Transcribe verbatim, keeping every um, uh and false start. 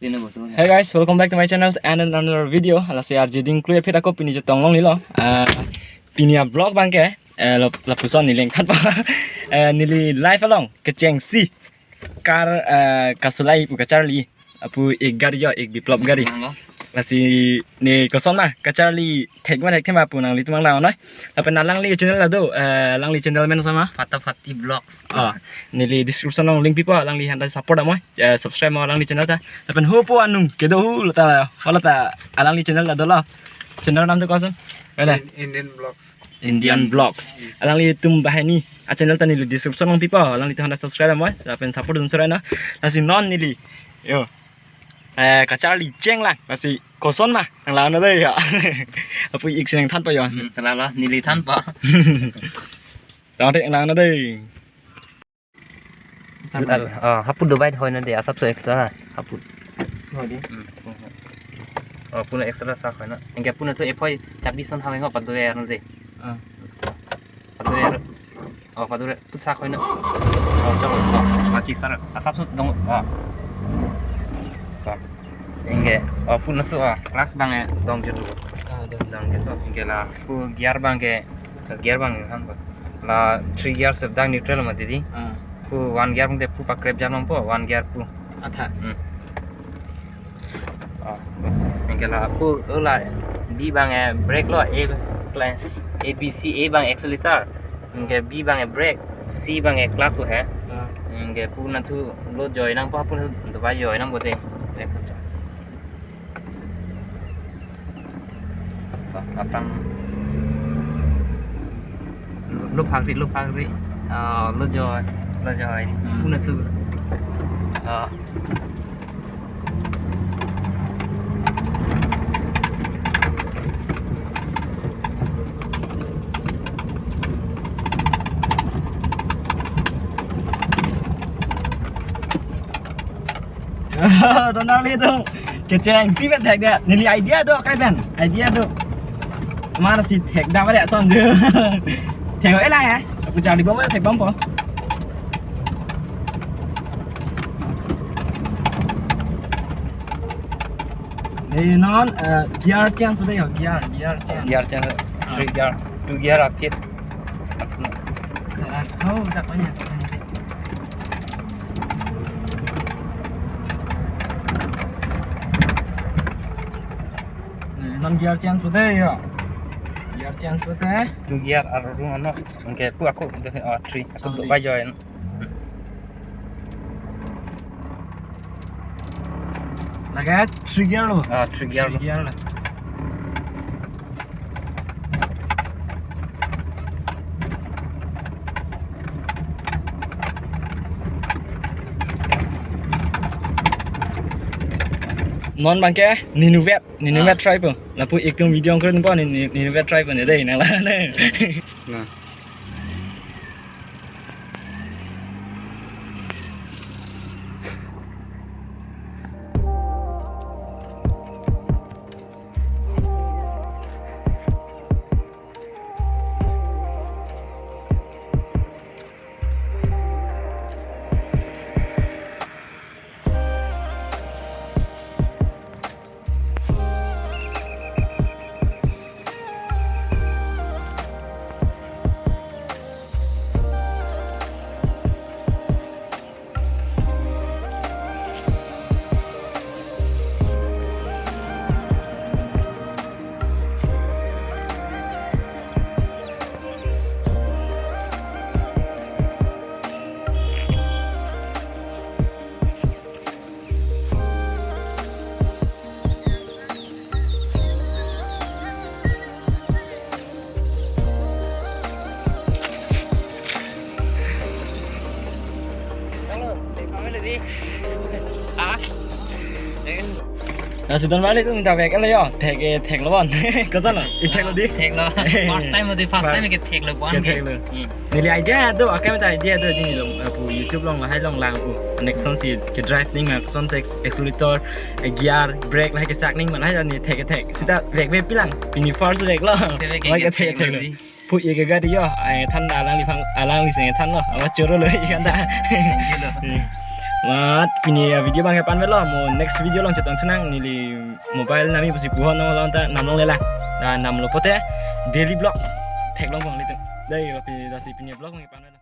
Hey guys, welcome back to my channel and another video. Lasi arje ding klui aphi ako pini chetong longlelo. Ah, pini a-vlog abangke, eh, lap-, lapuson neli ingthan pa. Eh, neli live along kechengsi car, eh, kasulai pu kacharli. Apu ek gari jo, ek biplop gari. Lasi ne koson ma kacharli thek ma thekthema pu nanglitum lang noi. Lapen alangli channel ta do, eh, alangli channel amen osomar Fatafati Vlogs. Ah, neli description along link pipo, alangli aphan ta support damnoi, eh, subscribe mo alangli channel ta. Lapen ho po anung kedo hu lo ta, ho lo ta alangli channel ta dolo. Channel nam do koson? Ada? In-, Indian Vlogs. Indian Vlogs. Alanglitum banghini a-channel ta neli description along pipo, alanglitum aphan ta subscribe damnoi, lapen support dun surai na. Lasi non neli, yo, eh, kacharli chenglang, lasi koson ma nanglang non dei ya. Apu ik si nangthan pa yo. Hmm, kalalo, neli than pa. Tangte nanglang non dei. Start. Ah, hapu Dubai hoi non dei, asapso extra hapu. Hoi dei. Hmm. Oh, puna extra sa hoi non. Anke puna tu ephoi chabi son hoi ngo padu er non dei. Ah. Padu er. Oh, padu er. Put sa hoi non. Oh, chok. Oh, machi sar. Asapso dong. Ah. Ah. Anke, oh, puna tu, ah, clutch abang e dong jut. Ah, dong. Dong jut. Anke lapu gear abangke, gear abang ham ko. La three gear sep dak neutral ma dei. Ah. Pu one gear abangke pu pakrep jam nangpo, one gear pu. Atha. Hmm. Ah, anke lapu, oh, la B abang e brake lo, A clutch, A B C, A abang accelerator. Anke B abang e brake, C abang e clutch ko he. Ah. Anke puna tu lo joi nangpo, puna tu Dubai joi nangpo dei. Brake sa. Aphrang lo phakri, lo phakri. Ah, lo joi, lo joi. Hmm. Puna su. Ah. Donald itu kechengsi pen thek dei. Neli idea do kai pen. Idea do. Mana si thek dam dei son je. Thek e la ya. Aku cari bom thek bom po. Eh, non, eh, gear change betul ya, gear, gear change. Gear change, three gear, two gear aphi. Ah, oh, tak banyak sih. Eh, non gear change betul ya. Gear change betul. Two gear arong ano. Anke pu aku, ah, three. Aku tu bajoin. Lake three gear lo. Ah, three gear lo. Three gear lo. Non abangke, neli inutvet, neli inutvet try po. Lapu ik atum video angkor po, neli, neli, neli inutvet try po ne dei, nanglang non. Na. Lasi donmarli atum ta vek lo yo, thek, eh, theklo bon. Koson lo, ik theklo dei. Theklo. First time dei, first time ke theklo bon. Ke theklo. Hmm. Neli idea do, akai mata idea do, neli along, eh, pu YouTube along lahai along lang pu. Next son si ke drive ning ma, son si accelerator, eh, gear, brake lahai kesak ning ma lahai neli thek thek. Seta vek vek pilang. Pini first veklo. Thek vek ke thek thek lo. Pu ik gari yo, eh, than alangliphan, alangli si thanlo. Amat choro lo ik anta. Thank you lo. Hmm. Mat pini avideo abang ke la-an avelo, mo next video along chetong thanang, neli mobile nami pusi puhon nang along ta nam longlelang. Dak namlo pote daily vlog theklong ponglitum. Dei, lapu lasi pini vlog abang ke la-an avelo.